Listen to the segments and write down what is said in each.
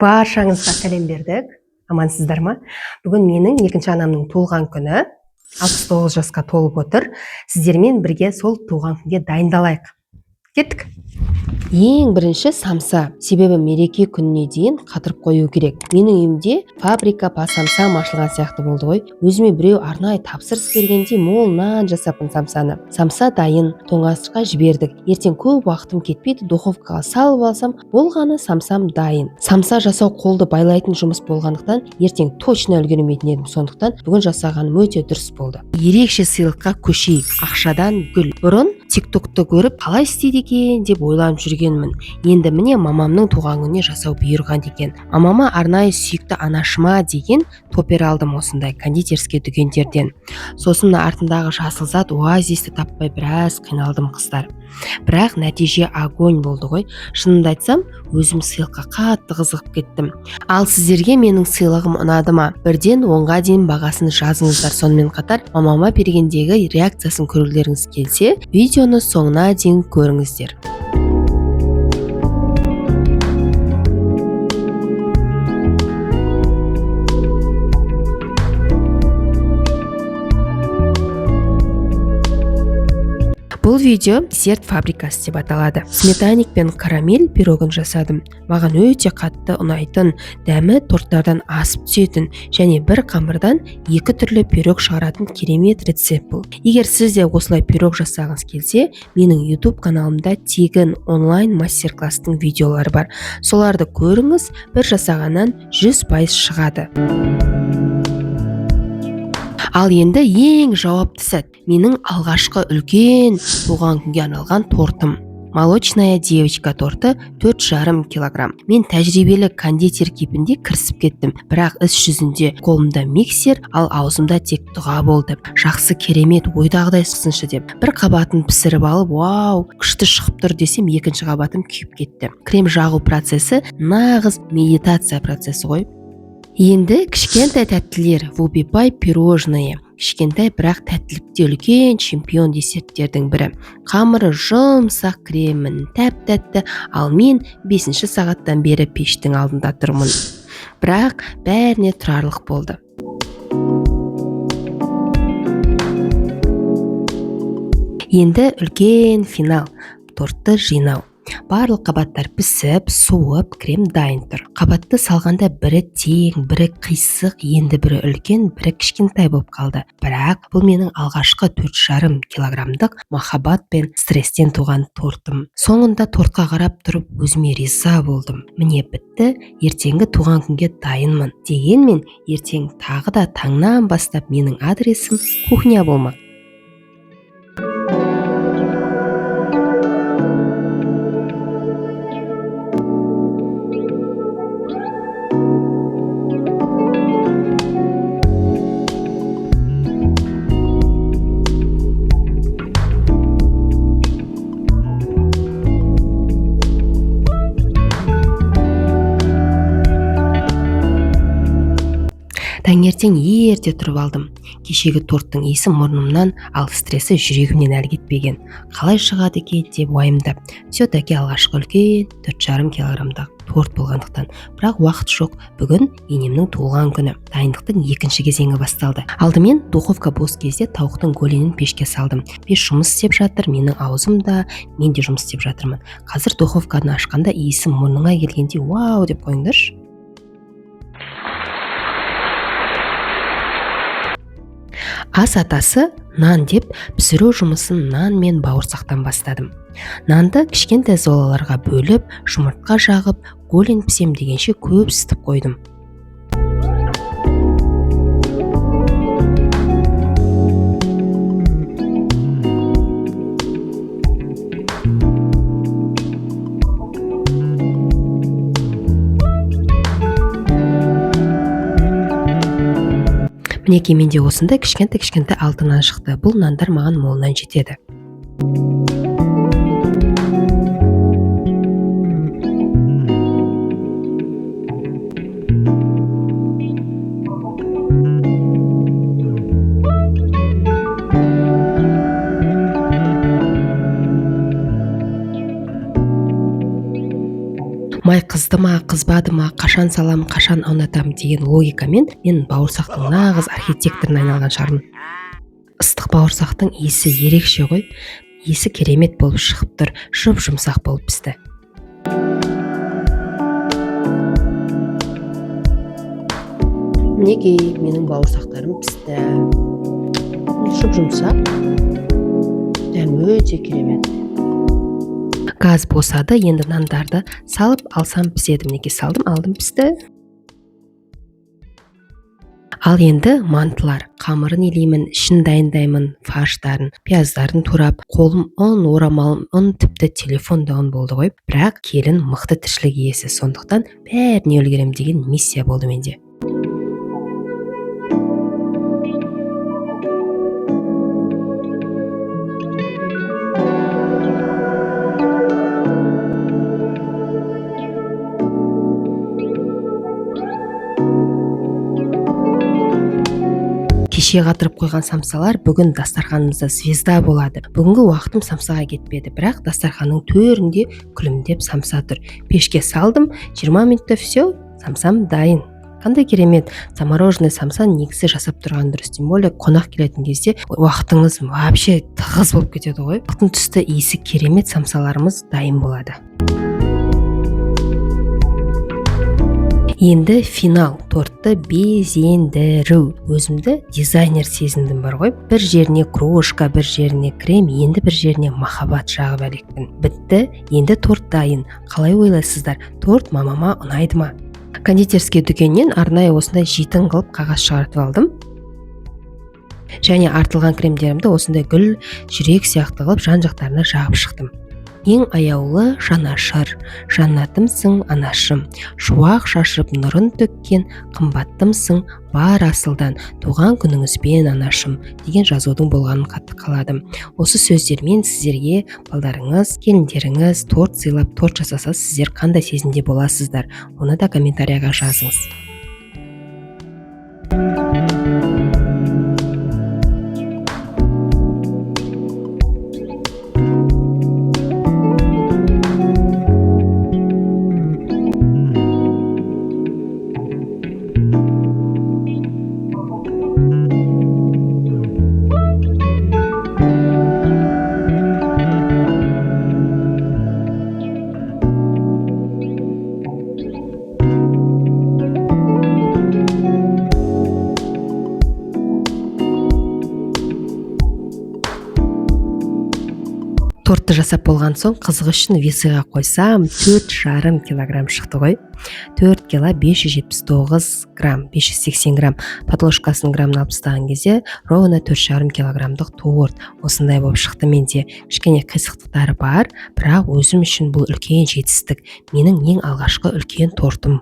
Баршаңызға сәлем бердік. Амансыздар ма? Бүгін менің екінші анамның туылған күні, 69 жасқа толып отыр. Сіздермен бірге сол туған күнге дайындалайық. Кеттік. Ең бірінші самса, себебі мереке күніне дейін қатырып қою керек. Менің үйімде фабрика по самсам ашылған сияқты болды ғой. Өзіме біреу арнайы тапсырыс бергендей молынан жасаппын самсаны. Самса дайын, тоңазытқышқа жібердік. Ертең көп уақытым кетпейді, духовкаға салып алсам, болғаны, самсам дайын. Самса жасау қолды байлайтын жұмыс болғандықтан, ертең точно үлгермейтін едім. Сондықтан бүгін жасағаным өте дұрыс болды. Ерекше сыйлыққа көшейік. Ақшадан гүл. Бұрын ТикТокты көріп, қалай істейді екен деп ойланып жүргенмін. Енді міне, мамамның туған күніне жасау бұйырған екен. Мамама арнайы «Сүйікті анашыма» деген топпер алдым осындай кондитерский дүкендерден. Сосын мына артындағы жасыл зат, оазисті таппай біраз қиналдым, қыздар. Бірақ нәтиже огонь болды ғой. Шынымды айтсам, өзім сыйлыққа қатты қызығып кеттім. Ал сіздерге менің сыйлығым ұнады ма? 1-ден 10-ға дейін бағасын жазыңыздар. Сонымен қатар мамама бергендегі реакциясын көргілеріңіз келсе, видеоны соңына дейін көріңіздер. Бұл видео «Десерт фабрикасы» деп аталады. Сметанник пен карамель пирогын жасадым. Маған өте қатты ұнайтын, дәмі торттардан асып түсетін және бір қамырдан екі түрлі пирог шығаратын керемет рецепт бұл. Егер сіз де осылай пирог жасағыңыз келсе, менің YouTube каналымда тегін онлайн мастер класстың видеолары бар. Соларды көріңіз, бір жасағаннан 100% шығады. Ал енді ең жауапты сәт: менің алғашқы үлкен туған күнге арналған тортым, «Молочная девочка» торты, 4,5 килограмм. Мен тәжірибелі кондитер кейпінде кірісіп кеттім, бірақ іс жүзінде қолымда миксер, ал аузымда тек дұға болды: жақсы, керемет, ойдағыдай шықсыншы деп. Бір қабатын пісіріп алып, вау, күшті шығып тұр десем, екінші қабатым күйіп кетті. Крем жағу процесі нағыз медитация процесі ғой. Енді кішкентай тәттілер, вупи-пай пирожные. Кішкентай, бірақ тәттілікте үлкен чемпион десерттердің бірі. Қамыры жұмсақ, кремін тәп тәтті. Ал мен бесінші сағаттан бері пештің алдында тұрмын, бірақ бәріне тұрарлық болды. Енді үлкен финал: тортты жинау. Барлық қабаттар пісіп, суып, крем дайын тұр. Қабатты салғанда бірі тең, бірі қисық, енді бірі үлкен, бірі кішкентай болып қалды. Бірақ бұл менің алғашқы 4,5 килограммдық махаббат пен стресстен туған тортым. Соңында тортқа қарап тұрып, өзіме риза болдым. Міне, бітті, ертеңгі туған күнге дайынмын. Дегенмен ертең тағы да таңнан бастап менің адресім кухня болмақ. Таңертең ерте тұрып алдым. Кешегі торттың иісі мұрнымнан, ал стресі жүрегімнен әлі кетпеген. Қалай шығады екен деп уайымдап. Все таки алғашқы үлкен 4,5 килограммдық торт болғандықтан. Бірақ уақыт жоқ, бүгін енемнің туылған күні. Дайындықтың екінші кезеңі басталды. Алдымен духовка бос кезде тауықтың голенін пешке салдым. Пеш жұмыс істеп жатыр, менің аузым да, мен де жұмыс істеп жатырмын. Қазір духовканы ашқанда иісі мұрныңа келгенде, вау деп қойыңдаршы. Ас атасы нан деп, пісіру жұмысын нан мен бауырсақтан бастадым. Нанды кішкентай золаларға бөліп, жұмыртқа жағып, голень пісем дегенше көп ысытып қойдым. Мінекей, менде осындай кішкентай кішкентай алты нан шықты. Бұл нандар маған молынан жетеді. Май қызды. Қызды ма, қызбады ма, қашан салам, қашан аунатамын деген логикамен мен бауырсақтың нағыз архитекторына айналған шығармын. Ыстық бауырсақтың иісі ерекше ғой. Иісі керемет болып шығып тұр, жұп жұмсақ болып пісті. Мінекей, менің бауырсақтарым пісті. Жұп жұмсақ, дәмі өте керемет. Газ босады, енді нандарды салып алсам піседі. Мінекей, салдым, алдым, пісті. Ал енді мантылар. Қамырын илеймін, ішін дайындаймын, фарштарын, пияздарын турап, қолым ұн, орамалым ұн, тіпті телефон да ұн болды ғой. Бірақ келін мықты тіршілік иесі, сондықтан бәріне үлгерем деген миссия болды менде. Кеше қатырып қойған самсалар бүгін дастарханымызда звезда болады. Бүгінгі уақытым самсаға кетпеді, бірақ дастарханның төрінде күлімдеп самса тұр. Пешке салдым, 20 минутта все, самсам дайын. Қандай керемет! Замороженный самса негізі жасап тұрған дұрыс, тем более қонақ келетін кезде уақытыңыз вообще тығыз болып кетеді ғой. Алтын түсті, иісі керемет самсаларымыз дайын болады. Енді финал, тортты безендіру. Өзімді дизайнер сезіндім бар ғой. Бір жеріне крошка, бір жеріне крем, енді бір жеріне махаббат жағып әлекпін. Бітті, енді торт дайын. Қалай ойлайсыздар, торт мамама ұнайды ма? Кондитерский дүкеннен арнайы осындай жейтін қылып қағаз шығартып алдым. Және артылған кремдерімді осындай гүл, жүрек сияқты қылып жан жақтарына жағып шықтым. Ең аяулы жанашыр, жаннатымсың анашым, шуақ шашып нұрын төккен, қымбаттымсың бар асылдан, туған күніңізбен анашым деген жазудың болғанын қатты қаладым. Осы сөздермен сіздерге балдарыңыз, келіндеріңіз торт сыйлап, торт жасаса, сіздер қандай сезімде боласыздар? Оны да комментарияға жазыңыз. Тортты жасап болған соң, қызық үшін весыға қойсам, 4,5 килограмм шықты ғой. 4 кило 579 грамм, 580 грамм. Подложкасын граммын алып тастаған кезде ровно 4,5 килограммдық торт осындай болып шықты менде. Кішкене қисықтықтары бар, бірақ өзім үшін бұл үлкен жетістік. Менің ең алғашқы үлкен тортым.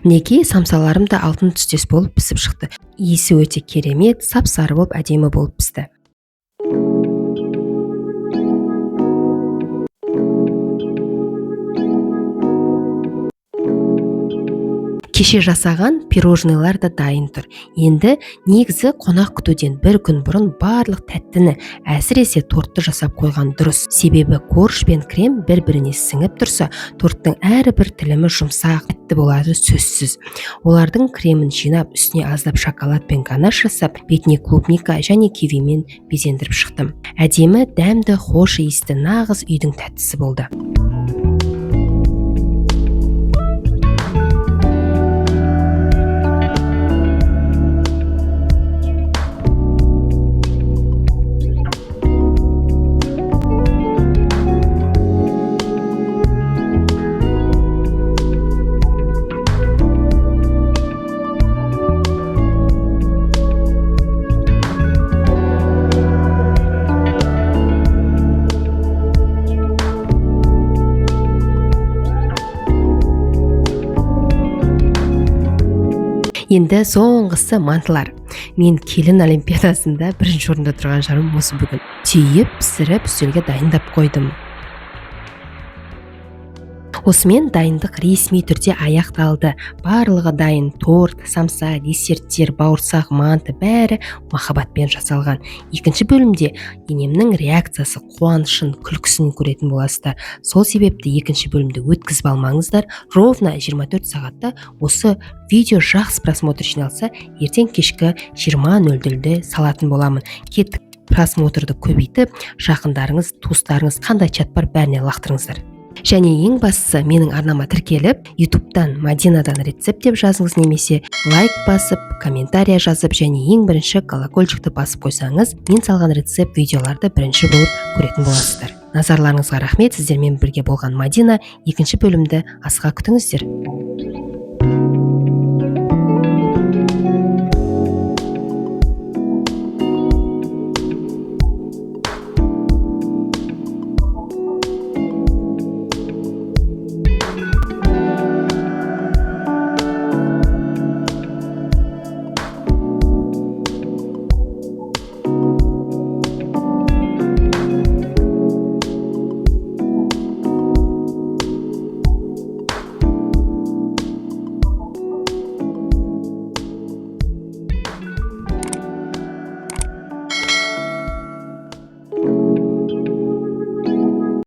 Мінекей, самсаларым да алтын түстес болып пісіп шықты. Иісі өте керемет, сап сары болып, әдемі болып пісті. Кеше жасаған пирожныйлар да дайын тұр. Енді негізі қонақ күтуден бір күн бұрын барлық тәттіні, әсіресе тортты жасап қойған дұрыс. Себебі корж бен крем бір-біріне сіңіп тұрса, торттың әрбір тілімі жұмсақ, тәтті болады сөзсіз. Олардың кремін жинап, үстіне аздап шоколад пен ганаш жасап, бетіне клубника және кивимен безендіріп шықтым. Әдемі, дәмді, хош иісті нағыз үйдің тәттісі болды. Енді соңғысы мантылар. Мен келін олимпиадасында бірінші орында тұрған шығармын осы бүгін. Түйіп, пісіріп, үстелге дайындап қойдым. Осымен дайындық ресми түрде аяқталды. Барлығы дайын: торт, самса, десерттер, бауырсақ, манты, бәрі махаббатпен жасалған. Екінші бөлімде енемнің реакциясы, қуанышын, күлкісін көретін боласыздар. Сол себепті екінші бөлімді өткізіп алмаңыздар. Ровно 24 сағатта осы видео жақсы просмотр жиналса, ертең кешкі 20:00-де салатын боламын. Кеттік, просмотрды көбейтіп, жақындарыңыз, туыстарыңыз, қандай чат бар, бәріне лақтырыңыздар. Және ең бастысы, менің арнама тіркеліп, Ютубтан «Мадинадан рецепт» деп жазыңыз немесе лайк басып, комментария жазып және ең бірінші колокольчикті басып қойсаңыз, мен салған рецепт видеоларды бірінші болып көретін боласыздар. Назарларыңызға рахмет! Сіздермен бірге болған Мадина. Екінші бөлімді асыға күтіңіздер.